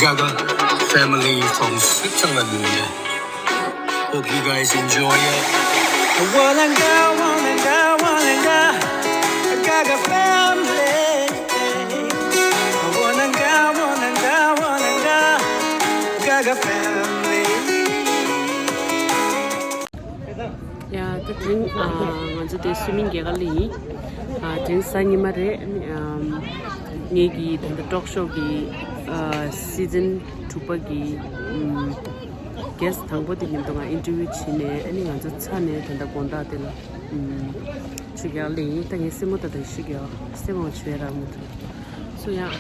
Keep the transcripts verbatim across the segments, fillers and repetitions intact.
Gaga family from Switzerland. Hope you guys enjoy it. Wananga, wananga, wananga, Gaga family. Wananga, wananga, wananga, Gaga family. ཡ། ད་དེང་ཨ་ང་ཚོ་དེ་སུ་མིན་རྒྱལ་ཁབ་ལ་ཡིན། ཨ་དེང་གཟའ་ཉི་མ་རེད། ཨམ་ངེད་ཀྱི་ད་ལྟ་ཊོག་ཤོ་གི་ཨ་སི་ཛན་དྲུག་པ་གི་ཨམ་གེ་སི་ཊི་དང་པོ་དེ་ཉིན་དུ་ང་ཨིན་ཊར་བིའུ་བྱས་ནས། ཨ་ནི་ང་ཚོ་ཚར་ནས་ད་ལྟ་དགོང་དག་དེ་ལ་ཨམ་ཆུ་རྒྱག་ལ་ཡིན། ད་ངའི་སེམས་པ་ད་ད་ཤི་རྒྱག་སེམས་པ་ཆུ་ཡ་རག་མི་ཐུབ། སུ་ཡང་།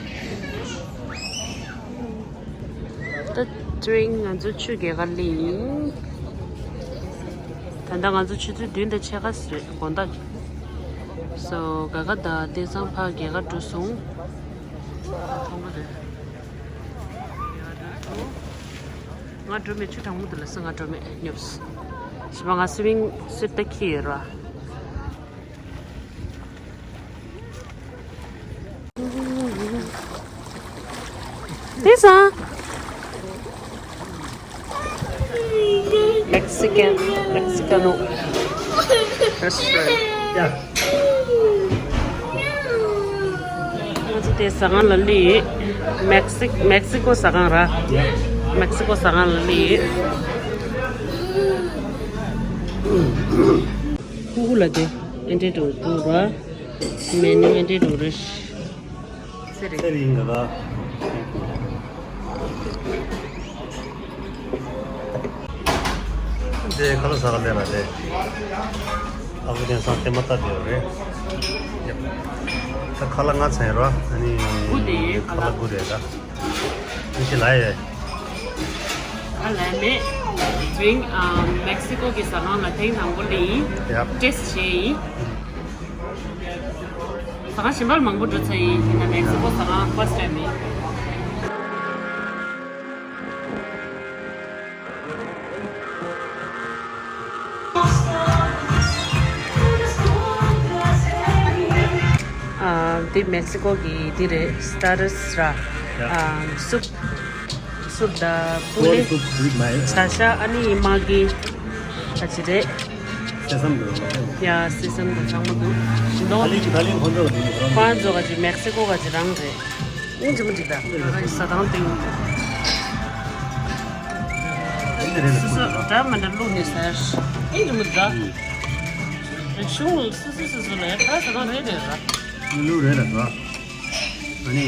ད་དེ་རིང་ང་ཚོ་ཆུ་རྒྱག་ག་ལ་ཡིན། ད་ལྟ་ང་ཚོ་ཆུ་ཚོད་བདུན་དང་ཕྱེད་ཀ་ཙམ་རེད་དགོང་དག་གི། སོ་ག་ག་ད་དེང་སང་ཕར་རྒྱག་ག་འགྲོ་སོང་། མཐོང་གི་རེད། ང་འགྲོ་མེད། ཆུ་གྲང་མོ་འདི་ལ་སོ་ང་འགྲོ་མེད་ཉོབས། ཞི་མ་ང་སུ་མིང་སུ་ཏ་ཁི་ཡོད་ར། This one. Mexican, Mexicano restaurant. Yeah. ང་ཚོ་དེ་ཟ་ཁང་ལ་སླེབས་ཡོད། མེག་སི་མེག་སི་ཀོ་ཟ་ཁང་ར། མེག་སི་ཀོ་ཟ་ཁང་ལ་སླེབས་ཡོད། ཀུ་ཀུ་ལ་དེ་ཨེ་འདྲས་འགྲོ་འདུག་ར། མེ་ནུ་ཨེ་འདྲས་འགྲོ་རེད། ཚེ་རིང་། ཚེ་རིང་ག་ལ། འདི་ཁ་ལག་ཟ་ག་སླེབས་པ་རེད། ཨ་ཁུ་དེང་སང་ལྟད་མོ་ལྟ་བསྡད་ཡོད་རེད། ད་ཁ་ལག་ང་ཚོ་ར། ཨ་ནི་དགུ་དེ་ཁ་ལག་དགུ་རེད་ད། ཨ་ཅེ་ལ་ཡེ། ཨ་ལས་མེད། དེ་རིང་ཨ་མེག་སི་ཀོ་གི་ཟ་ཁང་ལ་ཐེངས་དང་པོ་ལ་ཡིན། ཡ། ཊེ་སི་ཊི་བྱས་ཡིན། ཟ་ཁང་གཞན་པ་ལ་མང་པོ་འགྲོ་ཚར་ཡིན། ཡིན་ན་མེག་སི་ཀོ་ཟ་ཁང་ཕར་སི་ཊི་ཊེམ་ཡིན། ཨ། འདི་མེག་སི་ཀོ་གི་འདི་རེད། སི་ཊ་ཊར་ར། ཡ། ཨ། སུབ། སུབ་དང་པུ་ལེ། ཀོརན་སུབ་བི་ཛི་མའི། བྱ་ཤ། ཨ་ནི་མ་གི་ཨ་ཅི་རེད། སེ་སམ་འདུག་ཡ། སེ་སམ་དང་ཚང་མ་འདུག་ད་ལིང་ད་ལིང་ཁོང་ཚོ་ལ་འདི་ཁོང་ཚོ་ག་ཅི་མེག་སི་ཀོ་ག་ཅི་རང་རེད། ཨིན་ཇི་མ་འགྲིག་ད། ཟ་སྟངས་སྟེང་། སོ་སོ་འདྲ་མི་འདྲ་བླུགས་ནས་ཟེར། ཨིན་ཇི་མ་འདྲ། རིག་གཞུང་སོ་སོ་སོ་སོ་ལ་ད་ཟ་སྟངས་རེ་རེ་ར། བླུགས་རེ་ར་ཟ། ཨ་ནི།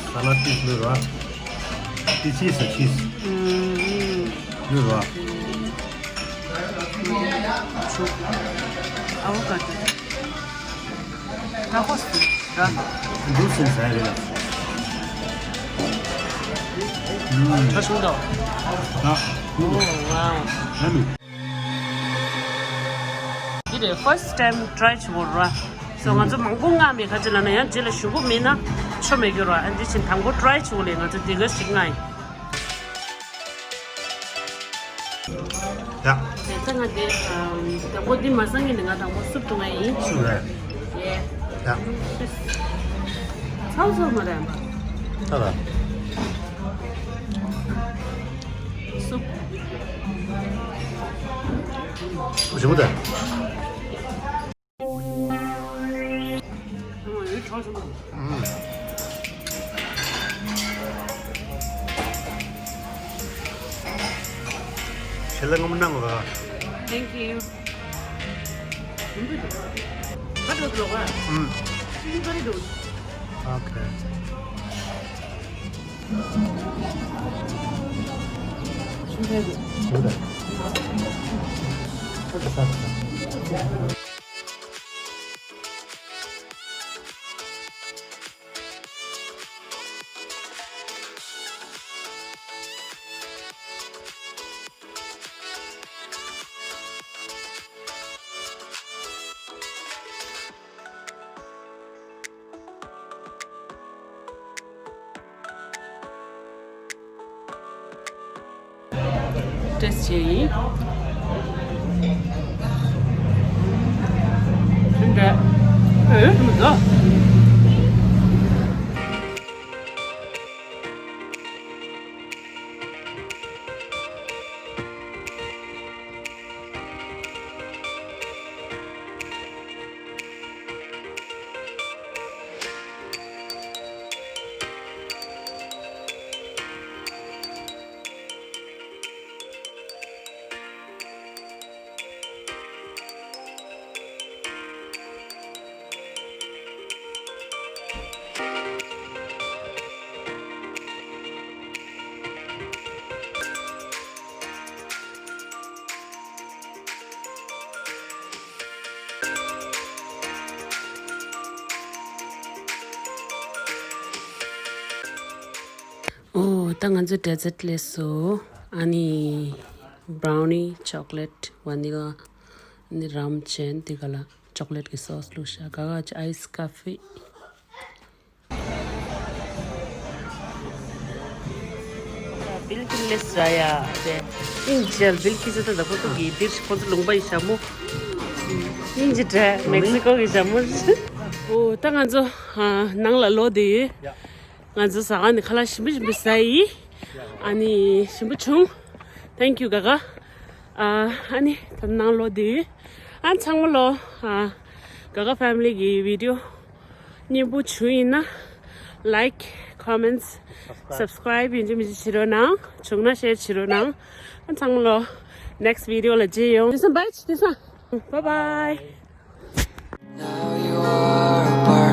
ས་ལ་ཏིས་བླུགས་ར། ཏི་ཆིས་ཆིས། བླུགས་ར། ཨ་བོ་ཀ་ཏོ། ཊ་ཀོ་སི་ར། འདུག་སེ་ཟ་རེད། ཁ་ཤུང་དོ། ཨ། ཨོ་ཝའོ། ཡ་མི། འདི་རེད། ཕར་སི་ཊི་ཊེམ་ཊི་རའི་བྱེད་དགོས་ར། སོ་ང་ཚོ་མང་པོ་མངགས་མེད། ག་ཅི་ལབ་ན་ཡང་རྗེས་ལ་ཞུ་དགོས་མེད་ན་ཆོ་མེད་རྒྱུ་ར། ཨ་འདི་བཞིན་དང་པོ་ཊི་རའི་བྱེད་དགོས་ལས། ང་ཚོ་དེ་ག་ཞིག་མངགས་ཡིན། ཡ། དེ་ཚེ་ང་དེ་དང་པོ་འདི་མ་ཟ་ངེས་ནས་ང་དང་པོ་སུབ་འཐུང་ཡ་ཡིན། སུབ་རེད། ཡེ། ཡ། ཚ་བོ་ཚ་བོ་མ་རེད་པ། ཚ་ལ། སུབ། ཞིམ་པོ་འདུག་ཞལ་ལག་ངོ་མ་གནང་དགོས་པ། Thank you. ཁ་དྲོ་དྲོ་ག་ཨུམ། ཤིང་ཀ་རི་འདུག Okay. ཤིང་ཀ་རི་འདུག་ཞིམ་པོ་འདུག་ཁ་དྲོ་ས་དྲོ་ས། ཊེ་སི་ཊི་བྱས་ཡིན། ཤིན་ཏུ་འདྲ། ཨེ། ཤིན་ཏུ་འདྲ། འོ་ད་ང་ཚོ་ཌེ་ཛརཊ་སླེབས་སོང་། ཨ་ནི་བྷ་རའུ་ནི་ཅོག་ལེཊ་ཝ་ནི་ལ་ནི་རམ་ཅན་དེ་ག་ལ་ཅོག་ལེཊ་གི་སོ་སི་བླུགས་ཤག་ག་ག་ཅི་ཨའི་སི་ཀ་ཧྥེ། བིལ་ཀི་ལེས་ར་ཡ་དེ། ཨིན་ཇལ་བིལ་ཀི་ཟེར་ད་ཁོ་ཚོ་གི་འདིར་ཁོ་ཚོ་ལུང་པ་ཡི་ཞྭ་མོ། ཨིན་ཇི་འདྲ་མེག་སི་ཀོ་གི་ཞྭ་མོ། འོ་ད་ང་ཚོ་ཨ་ནང་ལ་ལོག་བསྡད་ཡོད། ང་ཚོ་ཟ་ཁང་ནས་ཁ་ལག་ཞིམ་པོ་ཞིམ་པོ་ཟ་ཡི། ཨ་ནི་ཞིམ་པོ་བྱུང་། Thank you ག་ག་ཨ་ཨ་ནི་ད་ནང་ལོག་བསྡད་ཡོད། ཨ་ཚང་མ་ལོ་ཨ་ག་ག་ཕེ་མི་ལི་གི་བི་ཌི་ཡོ་སྙན་པོ་བྱུང་ཡིན་ན། Like, comments, subscribe ཡིན་གཅིག་མིན་གཅིག་བྱེད་རོགས་གནང་། བྱུང་ན་ཤེར་བྱེད་རོགས་གནང་། ཨ་ཚང་མ་ལོ་next video ལ་མཇལ་ཡོང་། དེང་སང་བྷའི་དེང་སང་bye bye. Now you are a part